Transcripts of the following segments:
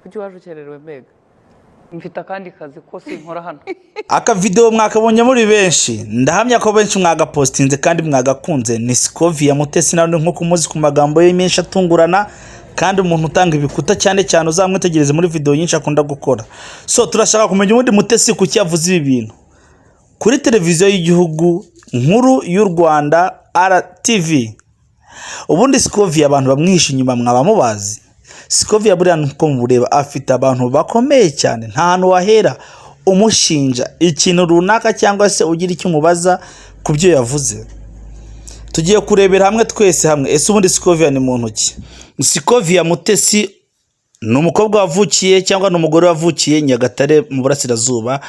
Kuki waje ukererewe mbega? Mfite akandi kazi ko sinkora hano. Aka video mwakabonye muri benshi, ndahamya ko benshi mwagapostinze kandi mwagakunze. Ni Scovia Mutesi nawe nkuko umuzi ku magambo ye menshi atungurana kandi umuntu utanga ibikuta cyane cyane, uzamwitegereze muri video nyinshi akunda gukora. So turashaka kumenya ubundi Mutesi kuki yavuze ibi bintu kuri televiziyo y'igihugu nkuru y'u Rwanda, RTV. Ubundi Scovia abantu bamwihishe inyuma mwaba mubazi. Scovia buriya nuko mureba afite abantu bakomeye cyane, nta hantu wahera umushinja ikintu runaka cyangwa se ugira icyo umubaza ku byo yavuze. Tugiye kurebera hamwe twese hamwe, ese ubundi Scovia ni muntu ki? Scovia Mutesi ni umukobwa wavukiye cyangwa ni umugore wavukiye Nyagatare mu burasirazuba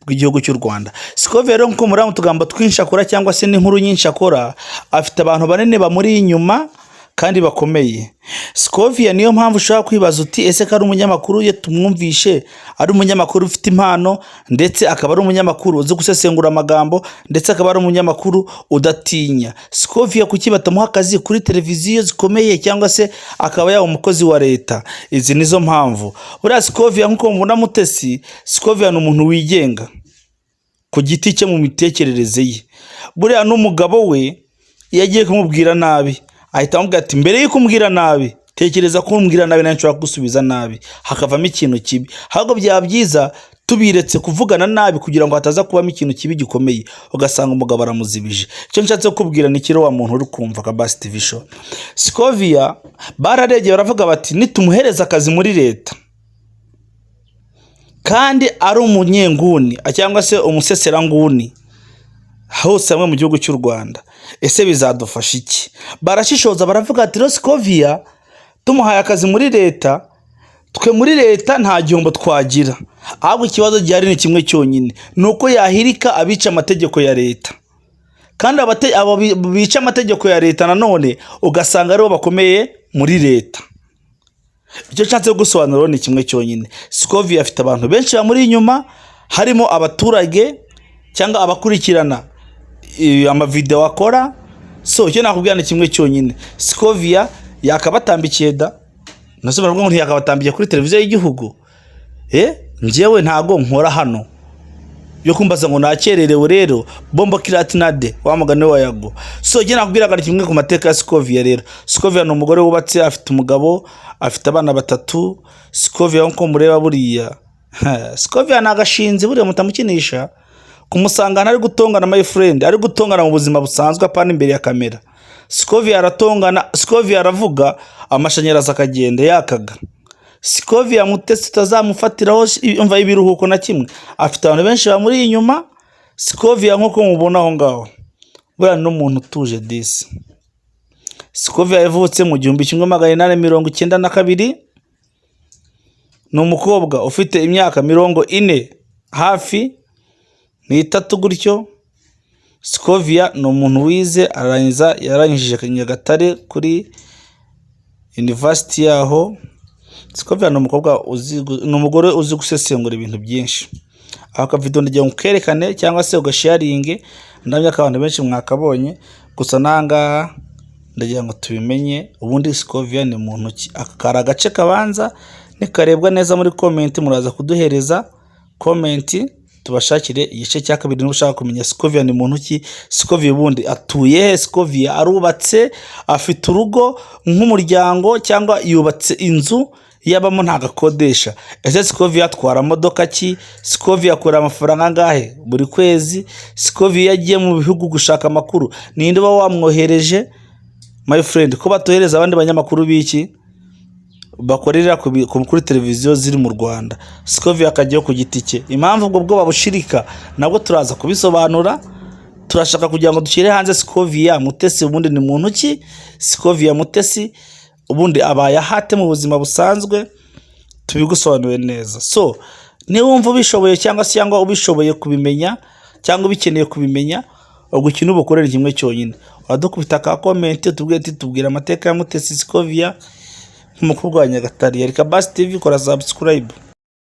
bw'igihugu cy'u Rwanda. Scovia rero nkuko muri utugambo twinshi akora cyangwa se n'inkuru nyinshi akora, afite abantu banini bamuri inyuma kandi bakomeye. Scovia niyo mpamvu ushobora kwibaza uti: "Ese ko ari umunyamakuru, iyo tumwumvishe ari umunyamakuru ufite impano, ndetse akaba ari umunyamakuru uzi gusesengura amagambo, ndetse akaba ari umunyamakuru udatinya, Scovia kuki batamuha akazi kuri televiziyo zikomeye cyangwa se akaba yaba umukozi wa leta?" Izi nizo mpamvu. Buriya Scovia nk'uko mubona Mutesi, Scovia ni umuntu wigenga ku giti cye mu mitekerereze ye. Buriya n'umugabo we iyo agiye kumubwira nabi ahita amubwira ati: "Mbere y'uko umbwira nabi, tekereza ko umbwira nabi nawe nshobora kugusubiza nabi, hakavamo ikintu kibi. Ahubwo byaba byiza tubiretse kuvugana nabi kugira ngo hataza kubamo ikintu kibi gikomeye," ugasanga umugabo aramuzibije. Icyo nshatse kukubwira ni kiro wa muntu uri kumva Kabasi TV Show, Scovia bararebye baravuga bati: "Nitumuhereza akazi muri leta kandi ari umunyenguni cyangwa se umuseseranguni hose hamwe mu gihugu cy'u Rwanda, ese bizadufasha iki?" Barashishoza baravuga ati: "Rero Scovia tumuhaye akazi muri leta, twe muri leta nta gihombo twagira. Ahubwo ikibazo gihari ni kimwe cyonyine, ni uko yahirika abica amategeko ya leta, kandi abo bica amategeko ya leta nanone ugasanga aribo bakomeye muri leta." Icyo nshatse gusobanura ni kimwe cyonyine: Scovia afite abantu benshi bamuri inyuma, harimo abaturage cyangwa abakurikirana amavideo akora. So icyo nakubwira ni kimwe cyonyine: Scovia yakabatambikiye da. Nase baravuga ngo ntiyakabatambikiye kuri televiziyo y'igihugu? Njyewe ntago nkora hano yo kumbaza ngo nakererewe. Rero bombo kiratinade wa mugani wa Yago. So icyo nakubwiraga ni kimwe ku mateka ya Scovia. Rero Scovia ni umugore wubatse, afite umugabo, afite abana batatu. Scovia nkuko mureba buriya, Scovia ni agashinzi buriya mutamukinisha. Kumusangana ari gutongana, my friend, ari gutongana mu buzima busanzwe, apana imbere ya kamera. Scovia aratongana, Scovia aravuga amashanyarazi akagenda yakaga. Scovia Mutesi tutazamufatiraho umva ibiruhuko na kimwe, afite abantu benshi bamuri inyuma. Scovia nk'uko mubona aho ngaho, buriya ni n'umuntu utuje disi. Scovia yavutse mu 1892, ni umukobwa ufite imyaka 40 hafi n'itatu gutyo. Scovia ni umuntu wize arangiza, yarangije Nyagatare kuri university yaho. Scovia ni umukobwa uzi ni umugore uzi gusesengura ibintu byinshi. Aho akavido ndagira ngo ukerekane cyangwa se ugasharinge, ndabona ko abantu benshi mwakabonye. Gusa n'ahangaha ndagira ngo tubimenye, ubundi Scovia ni muntu ki? Aka kari agace kabanza, nikarebwa neza muri comment muraza kuduhereza comment tubashakire igice cya kabiri. Niba ushaka kumenya Scovia ni muntu ki, Scovia ubundi atuye he, Scovia arubatse, afite urugo nk'umuryango cyangwa yubatse inzu yabamo ntabwo akodesha, ese Scovia atwara modoka ki, Scovia akura amafaranga angahe buri kwezi, Scovia iyo agiye mu bihugu gushaka amakuru ninde uba wamwohereje? My friend, ko batohereza abandi banyamakuru b'iki bakorera kuri televiziyo ziri mu Rwanda, Scovia akajyayo ku giti cye? Impamvu ubwo bwoba bushirika nabwo turaza kubisobanura. Turashaka kugira ngo dushyire hanze Scovia Mutesi ubundi ni muntu ki, Scovia Mutesi ubundi abaye ahate mu buzima busanzwe, tubigusobanuriye neza. So niba wumva ubishoboye cyangwa se cyangwa ubishoboye kubimenya cyangwa ubikeneye kubimenya, ubwo ikintu ubukorera kimwe cyonyine, uradukubita ka comment tubwire ati: "Tubwire amateka ya Mutesi Scovia nk'umukobwa wa Nyagatare." Yarika Basi TV, kora subscribe.